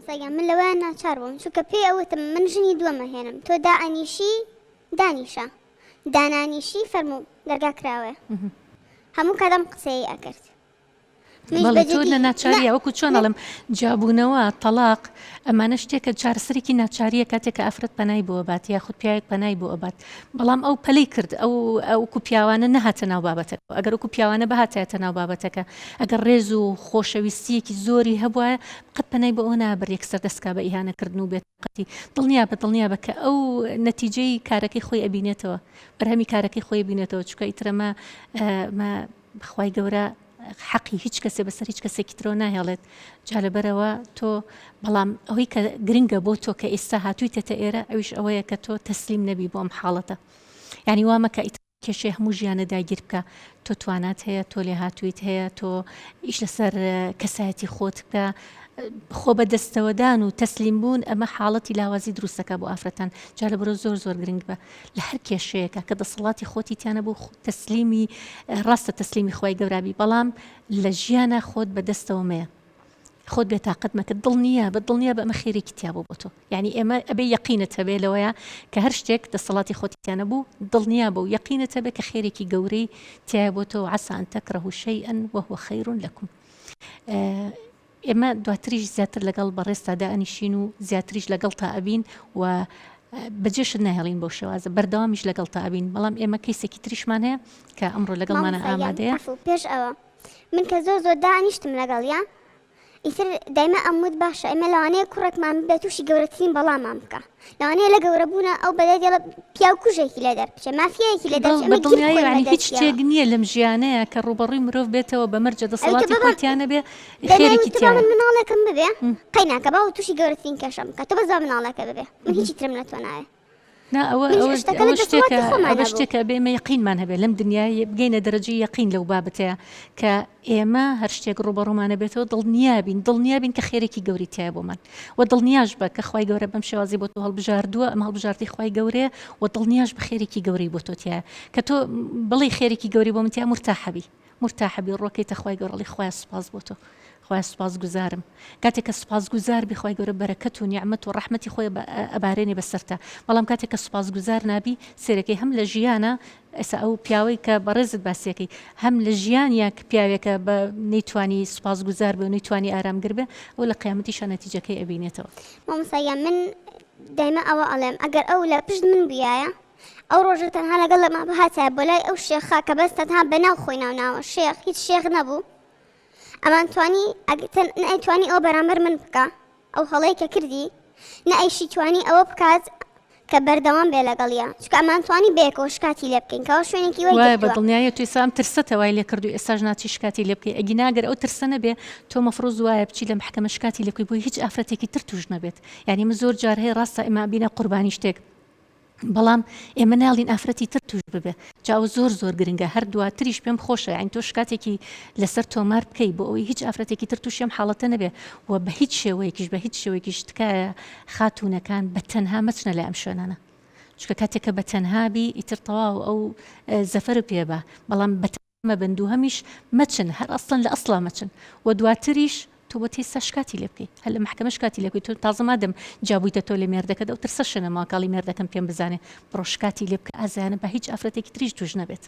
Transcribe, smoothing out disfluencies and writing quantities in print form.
مامۆستا گیان من لەوەیان ناچار بووم چونکە پێی ئەوتم من ژنی دووەم ئەهێنم تۆ دائەنیشی دانیشە دانانیشی فەرموو دەرگا کراوەیە هەموو کات ئەم قسەیەی ئەکرد منیش بەڵێ بە تۆ جدی لە نا ناچاریە وەکو چۆن من ئەڵێم جیابوونەوە تەڵاق ئەمانە شتێکە چارەسەرێکی ناچاریە کاتێک کە ئافرەت پەنای بۆ ئەبات یاخود پیاوێک پەنای بۆ ئەبات بەڵام ئەو پەلەی کرد ئەو وەکو پیاوانە نەهاتە ناو بابەتەکە ئەگەر وەکو پیاوانە بهاتایەتە ناو بابەتەکە ئەگەر ڕێز و خۆشەویستیەکی زۆری هەبوایە قەت پەنای بۆ ئەوە نابرد یەکسەر دەست کا بە ئیهانەکردن و بێتاقەتی دڵنیابە دڵنیابە کە ئەو نەتیجەی کارەکەی خۆی ئەبینێتەوە بەرهەمی کارەکەی خۆی بینێتەوە چونکە ئیتر ئەمە ئەمە خوای گەورە حەقی هیچ کەسێ بەسەر هیچ کەسێکی ترەوە ناهێڵێت جا لەبەرەوە تۆ بەڵام ئەوەی کە گرنگە بۆ تۆ کە ئێستا هاتوویتەتە ئێرە ئەویش ئەوەیە کە تۆ تەسلیم نەبی بۆ ئەم حاڵەتە یعنی وا مەکە ئیتر کێشەی هەموو ژیانە داگیر بکە تۆ توانات هەیە تۆ لێهاتوویت هەیە تۆ ئیش لەسەر کەسایەتی خۆت بکە خۆ بەدەستەوەدان و تەسلیم بوون ئەمە حاڵەتی لاوازی دروستەکە بۆ ئافرەتان جا لەبەرەوە زۆر زۆر گرنگ بە لە هەر کێشەیەکە کە دەسەڵاتی خۆتی تیا نەبوو تەسلیمی ڕاستە تەسلیمی خوای گەورە بی بەڵام لە ژیانە خۆت بەدەستەوە مەیە خۆت بێتاقەت مەکە دڵنیا بە دڵنیا بە ئەمە خێرێکی تیا بوو بۆ تۆ یعنی ئێمە ئەبێ یەقینت هەبێ لەوەیە کە هەر شتێک دەسەڵاتی خۆتی تیا نەبوو دڵنیا بە و یەقینت هەبێ کە خێرێکی گەورەی تایە بۆ تۆ عسى أن تكرهوا شيئا وهو خير لكم ئێمە دواتریش زیاتر لەگەڵ بەڕێزتا دائەنیشین و زیاتریش لەگەڵتا ئەبین و بەجێشت ناهێڵین بەو شێوازە بەردەوامیش لەگەڵتا ئەبین بەڵام ئێمە کەیسێکی تریشمان هەیە کە ئەمڕۆ لەگەڵمانە مامۆستا گیان ئامادەیە. عەفو پێش ئەوە من کە زۆر زۆر دانیشتم لەگەڵیا ئیتر دایمە ئەموت باشە ئێمە لەوانەیە کوڕێکمان ببێ تووشی گەورەترین بەڵامان بکا لەوانەیە لە گەورە بوونە ئەو بەدای دێڵە پیاو کوژێکی لێ دەربچێ مافیایەکی لێ دەربچێ بە ئەمە گیر دڵنیایی بخۆین یانی بە هیچ دەستیەوە. شتێک نییە لەم ژیانەیە کە ڕووبەڕووی مرۆڤ بێتەوە بە مەرجە ئەوی تۆ دەسەڵاتی بابا خۆی تیا نەبێ دەمای خێرێکی وتبا تیایە. من مناڵێکم ببێ قەیناکە باوە تووشی گەورەترین کێشەم بکا تۆ بەس با مناڵێکە ببێ من هیچی ترم لە تۆ ناوێ. نا ئەوە منیش ئەوە شتەکە لە ئەوە شتێکە دەسەڵاتی خۆما ئەوە نەبوو. شتێکە ئەبێ ئێمە یەقینمان هەبێ لەم دنیایە بگەینە دەرەجەی یەقین لەو بابەتەیە کە ئێمە هەر شتێک ڕووبەڕوومانە بێتەوە دڵنیا بین دڵنیا بین کە خێرێکی گەورەی تیایە بۆمان و دڵنیاش بە کە خوای گەورە بەم شێوازی بۆ تۆ هەڵبژاردووە ئەم هەڵبژاردەی خوای گەورەیە و دڵنیاش بە خێرێکی گەورەی بۆ تۆ تیایە کە تۆ بڵێی خێرێکی گەورەی بۆ من تیایە مورتاحە بی مورتاحە بی ڕۆکەیتە خوای گەورە ئەڵێی خوایە سوپاس بۆ تۆ خوایە سوپاس گوزارم کاتێک کە سوپاس گوزار بی خوای گەورە بەرەکەت و نیعمەت و ڕەحمەتی خۆی ئەبارێنێ بەسەرتا بەڵام کاتێک کە سوپاس گوزار نابی سێرەکەی هەم لە ژیانە ئێستا ئەو پیاوەی کە بەڕێزت باسیەکەی هەم لە ژیانیا کە پیاوێکە بە نەیتوانی سوپاس گوزار بێ و نەیتوانی ئارامگر بێ ئەو لە قیامەتیشا نەتیجەکەی ئەبینێتەوە. مامۆستا گیان من دایمە ئەوە ئەڵێم ئەگەر ئەو لە پشت من بویایە ئەو ڕۆژە تەنها لەگەڵ لەما بهاتایە بۆ لای ئەو شێخە کە بەس تەنها بەناو خۆی ناو ناوە شێخ هیچ شێخ نەبوو ئەمان توانی نەئەیتوانی ئەوە بەرامبەر من بکا ئەو هەڵەی کە کردی نە ئەیشی توانی ئەوە بکات کە بەردەوام بێ لەگەڵیا چونکە ئەمان توانی بەیەکەوە شکاتی لێ بکەین کەوا شوێنێکی وای وایە بە گرتووە. دڵنیاییە تۆ ئێستا ئەم ترسەتە وای لێ کردووی ئێستاش ناچی شکاتی لێ بکەی ئەگینا گەر ئەو ترسە نەبێ تۆ مەفروز وایە بچی لە مەحکەمە شکاتی لێ بکەی بۆی هیچ ئافرەتێکی تر توش نەبێت یانی من زۆر جار هەیە ڕاستە ئێمە ئەبینە قوربانی شتێک بەڵام ئێمە ناڵین ئافرەتی تر توش ببێ جا ئەوە زۆر زۆر گرنگە هەر دواتریش پێم خۆشە یانی تۆ شکاتێکی لەسەر تۆمار بکەی بۆ ئەوەی هیچ ئافرەتێکی تر توشی ئەم حاڵەتە نەبێ و بە هیچ شێوەیەکیش بە هیچ شێوەیەکیش تکایە خاتوونەکان بە تەنها مەچنە لای ئەم شوێنانە چونکە کاتێک کە بە تەنها بی ئیتر تەواو ئەو زەفەر پێ بە بەڵام بە مەبن دووهەمیش مەچن هەر ئەسڵەن لە ئەسڵا مەچن وە دواتریش تۆ بۆت هێستا شکاتی لێ بکەی هەر لە مەحکەمە شکاتی لێ بکەی تۆ تازە مادەم جیابوویتە تۆ لە مێردەکەت ئەو ترسەشە نەماوە کاڵی مێردەکەم پێم بزانێ بڕۆ شکاتی لێ بکە ئازایانە با هیچ ئافرەتێکی تریش توش نەبێت.